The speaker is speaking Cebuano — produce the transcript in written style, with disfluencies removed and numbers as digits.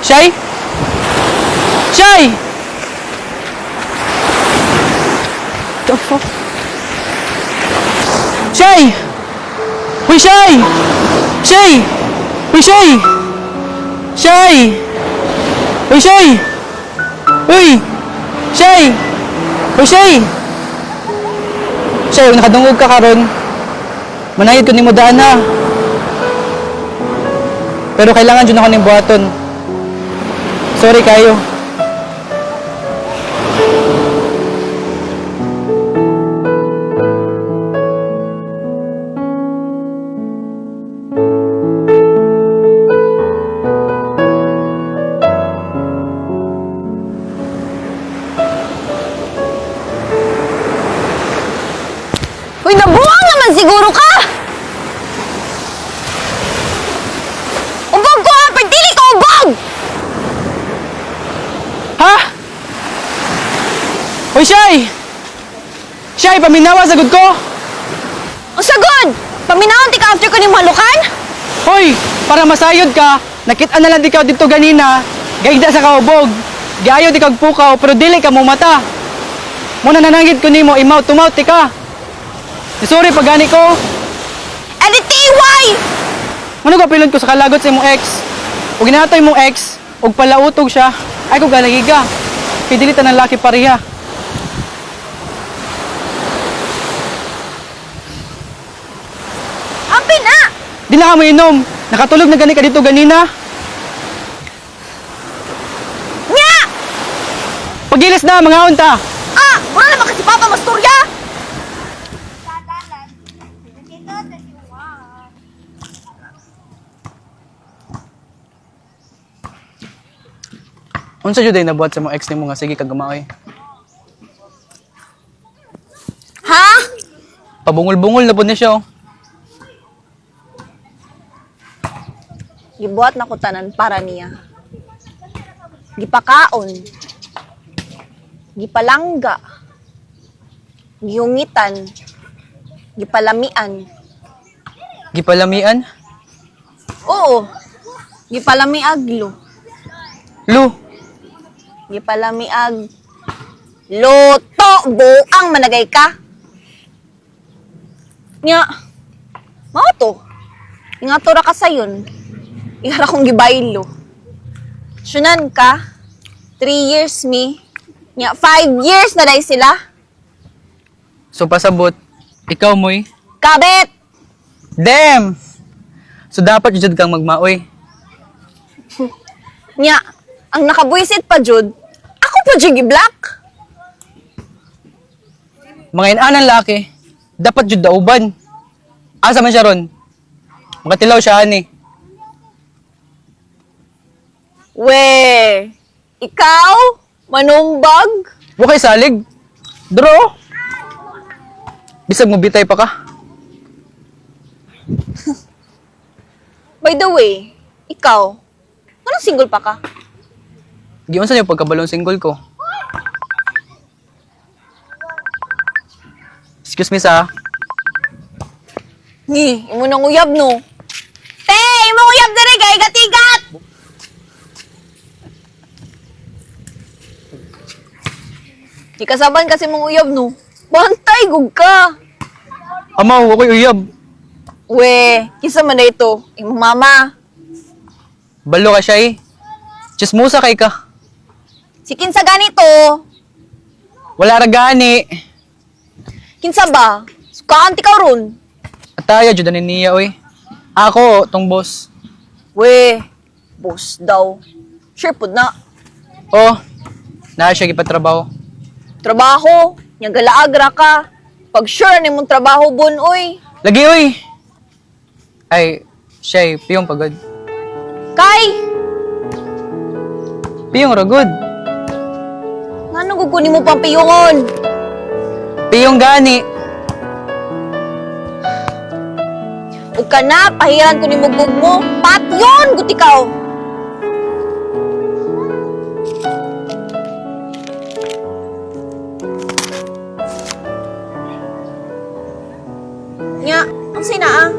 Shay? Shay! The fuck? Shay! Uy, Shay! Shay! Uy, Shay! Shay! Uy, Shay! Uy! Shay! Uy, Shay! Shay, kung nakadungog ka karon, manayad ko nimo daan na. Pero kailangan dyan ako ng buhaton. Sorry kayo. Uy, nabuang naman siguro ka! Ubog ko ha! Pagdili ko ubog! Ha? Uy, Shay! Shay, paminawa, sagot ko! Ang sagod! Paminawon ti ka after ko ni malukan? Hoy, para masayod ka, nakita na lang di ka dito ganina, gaigda sa kaubog. Gayo di kag pukaw, pero dili ka mo mata. Muna nanangit ko nimo, imaw tumaw ti ka. Sorry pag gani ko. Edi TY! Ano ka pilon ko sa kalagot sa imong ex? Ug ginatoy imong ex, ug palautog siya, ay ko galagiga. Kay dili ta ng laki pareha. Ampin na! Di na ka mo inom. Nakatulog na gani ka dito ganina. Nya! Pagilis na, mga unta. Ah! Wala naman kasi Papa Masturya! Unsa jud ay nabuhat sa mong ex nimo nga sige kag gumaoy? Ha? Pabungol-bungol na pud ni siya. Oh. Gibuhat na ko tanan para niya. Gipakaon. Gipalangga. Gihungitan. Gipalamian. Gipalamian. Oo. Gipalamiag lo. Lu, Gipalamiag luto buang managay ka. Nya. Mao to. Ingato ra ka sayon. Ihara kong gibaylo. Syunan ka. 3 years me. Nya 5 years na day sila. So pasabot, ikaw moy. Kabit! Damn! So dapat jud kang magmaoy. Nya, ang nakabuisit pa jud, ako pa jud gi-block. Mga inaanan laki, dapat jud dauban. Asa man siya ron? Makatilaw siya ani. We, ikaw manumbag? Wa kay salig. Dro. Bisag mo bitay pa ka. By the way, ikaw, anong single pa ka? Giunsa niyo pagkabalong single ko? Excuse me sa. Ngi, imo nang uyab no. Te, imo uyab dere kay gatigat. Di kasaban kasi mong uyab no. Bantay gug ka. Amaw, ako'y uyab. We, kisa man na ito, imong mama. Balo ka siya eh. Chismosa kay ka. Si kinsa ganito? Wala ra gani. Kinsa ba? Sukaan ti ka ron. Ataya jud ani niya oy. Ako tong boss. We, boss daw. Sure pud na. Oh, naa siya gipatrabaho. Trabaho, nya galaag ra ka. Pag sure ni mong trabaho bun oy. Lagi oy. Ay, siya piyong pagod. Kay, Piyong ra good. ngano gud ko nimo pampiyungon? Piyong gani. Ug ka na, pahiran ko nimo gugmo. Patyon gud ikaw. Nya, ang sinaa?